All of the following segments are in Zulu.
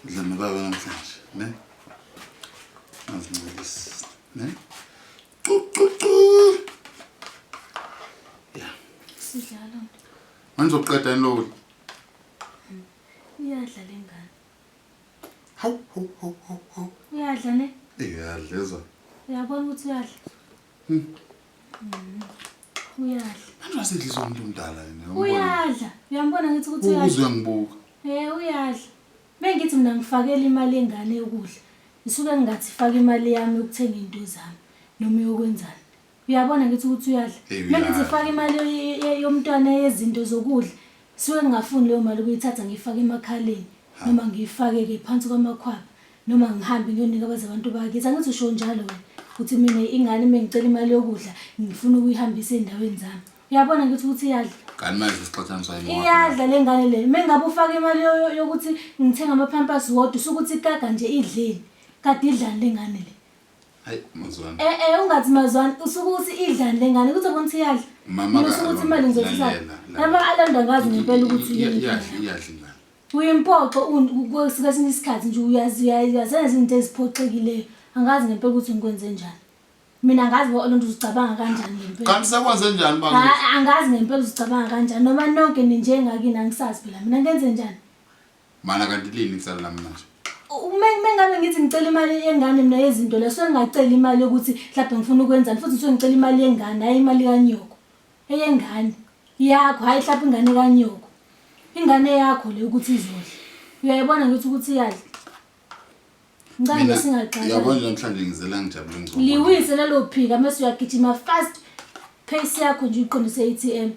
Udla nobaba namhlanje, ne? Azincelisi, ne? Cu cu cu. Yeah. Sidlala. Manje uzoqeda yini lokudla? Iyadla lengane. Hawu hawu hawu hawu hawu. Uyadla ne? Iyadla ezwa. Uyabona ukuthi uyadla. Uyadla. Manje wasedliswa umuntu omdala yena. Uyadla. Uyambona ngithi ukuthi uyadla. Uze uyangibuka. Eh uyadla. Bengithi mina ngifakela imali yengane yokudla. Ngisuke ngingathi faka imali yami yokuthenga into zami noma yokwenzani. Uyabona ngithi ukuthi uyadla. Hey, Mengithi uyadla. faka imali yomntwana yezinto zokudla. Suke ngingafuni leyo mali ukuyithatha ngiyifake emakhaleni noma ngiyifake ke phansi kwamakhwapha noma ngihambe ngiyonika abaze abantu bakithi. Angithi usho njalo wena ukuthi mina ingane mengicela imali yokudla ngifuna ukuyihambisa ey'ndaweni zami. Uyabona ngithi ukuthi iyadla. Kanti manje sixatshaniswa yini? Iyadla le ngane le. Mengabe ufaka imali yokuthi ngithenga ama-pampers wodwa usuke uthi kaka nje idleni. Kade idlani le ngane le. Hayi mazwana. Eh eh ungathi mazwana usuke uthi idlani le ngane kuthi ubona ukuthi iyadla. Mama Mina usuke uthi imali ngizothatha. lalela, lalela. Laba alanda ngazi ngempela ukuthi yini. Iyadla iyadla ingane. Uyimpoxo kwesinye isikhathi nje uyazi uyazenza izinto eziphoxekileyo. Angazi ngempela ukuthi ngikwenze njani. Mina angazi bo lonto uzicabanga kanjani ngempela. Kanti sekwenze njani baba? Ha angazi ngempela uzicabanga kanjani noma nonke ninjengakini angisazi phela mina ngenze njani. Mana kanti lini icala lami manje? Uma mengabe ngithi ngicela imali yengane mina yezinto la suke ngingaceli imali yokuthi mhlawumbe ngifuna ukwenzani futhi ngisuke ngicela imali yengane hayi imali kanyoko. Eyengane yakho hayi mhlawumbe ingane kanyoko. Ingane yakho le ukuthi izodla. Uyayibona ngithi ukuthi iyadla. Ngicela nje singaxabani. Yabona nje namhlanje ngizela ngijabule ngizobona. Liwise lelo phika mase uyagijima fast pace yakho nje uyiqondise e-ATM.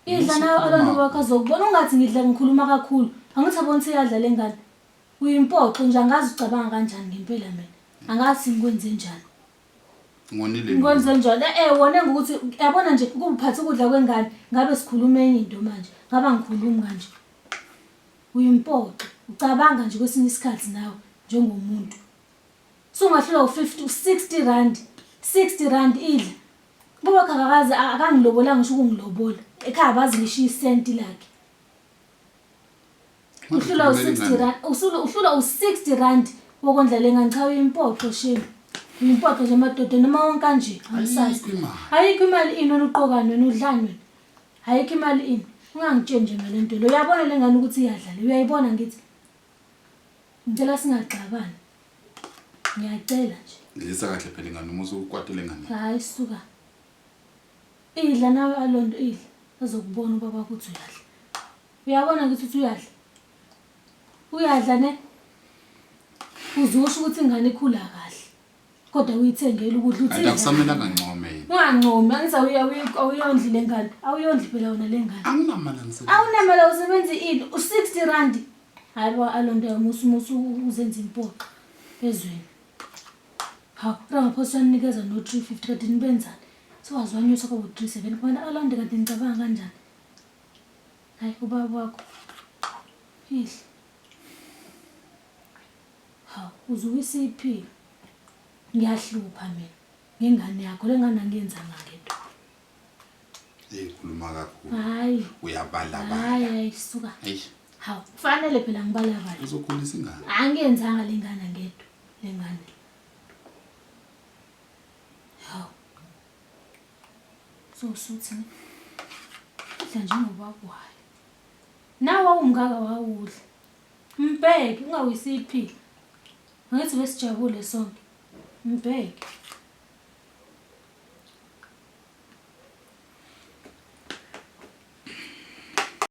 Idla nawe abantu bakho azokubona ungathi ngidla ngikhuluma kakhulu. Angithi abona ukuthi iyadla le ngane. Uyimpoxo nje angazi ucabanga kanjani ngempela mina. Angazi ngikwenze njani. Ngonile. Ngikwenze njani? Eh eh wona ngokuthi yabona nje ukuphatha ukudla kwengane ngabe sikhuluma enye into manje. Ngaba ngikhulumi kanje. Uyimpoxo. Ucabanga nje kwesinye isikhathi nawe njengomuntu. Sungahlulwa u-50 u-60 rand. 60 rand idla. Baba akakaze akangilobolanga ngisho ukungilobola. Ekhaya abazi ngisho isenti lakhe. Uhlulwa u-60 rand, uhlulwa u-60 rand wokondla le ngane. Cha uyimpoxo shame. Uyimpoxo nje madoda noma wonke kanje angisazi. Ayikho imali. Ayikho imali ini wena uqokani wena udlani wena. Ayikho imali ini. Ungangitsheli nje ngale nto le. Uyabona le ngane ukuthi iyadla le. Uyayibona ngithi. Ngicela singaxabani. Ngiyacela nje. Dlisa kahle phela ingane uma usukwatele ingane. Hayi suka. Idla nawe Alondo idla. Azokubona ubaba ukuthi uyadla. Uyabona ngithi uthi uyadla. Uyadla ne? Uzosho ukuthi ingane ikhula kahle. Kodwa uyithengele ukudla uthi. Kanti akusamelanga ngincome yini? Ungancomi, angithi awuyondli le ngane. Awuyondli phela wena le ngane. Anginamali angisebenzi. Awunamali awusebenzi ini? U-60 rand. Hayi bo Alondo musu musu uzenza impoxo ezweni. Hawu, Ramaphosa uyanikeza no-350 kade nibenzani? Sewaze wanyusa kwabo 37 wena Alondo kade nicabanga kanjani? Hayi ubaba wakho. Idla. Hawu, uzuwisa iphika. Ngiyahlupha mina ngengane yakho le ngane angiyenzanga ngedwa. Hey khuluma kakhulu. Hayi. Uyabalabala. Hayi hayi suka. Hey. Hawu, kufanele phela ngibalabale. Uzokhulisa ingane. Angiyenzanga le ngane ngedwa le ngane. Hawu. So usuthi ne? Udla njengoba wayo. Nawe wawumngaka wawudla. Mbheke ungawisi iphika. Angithi besijabule sonke. Mbheke.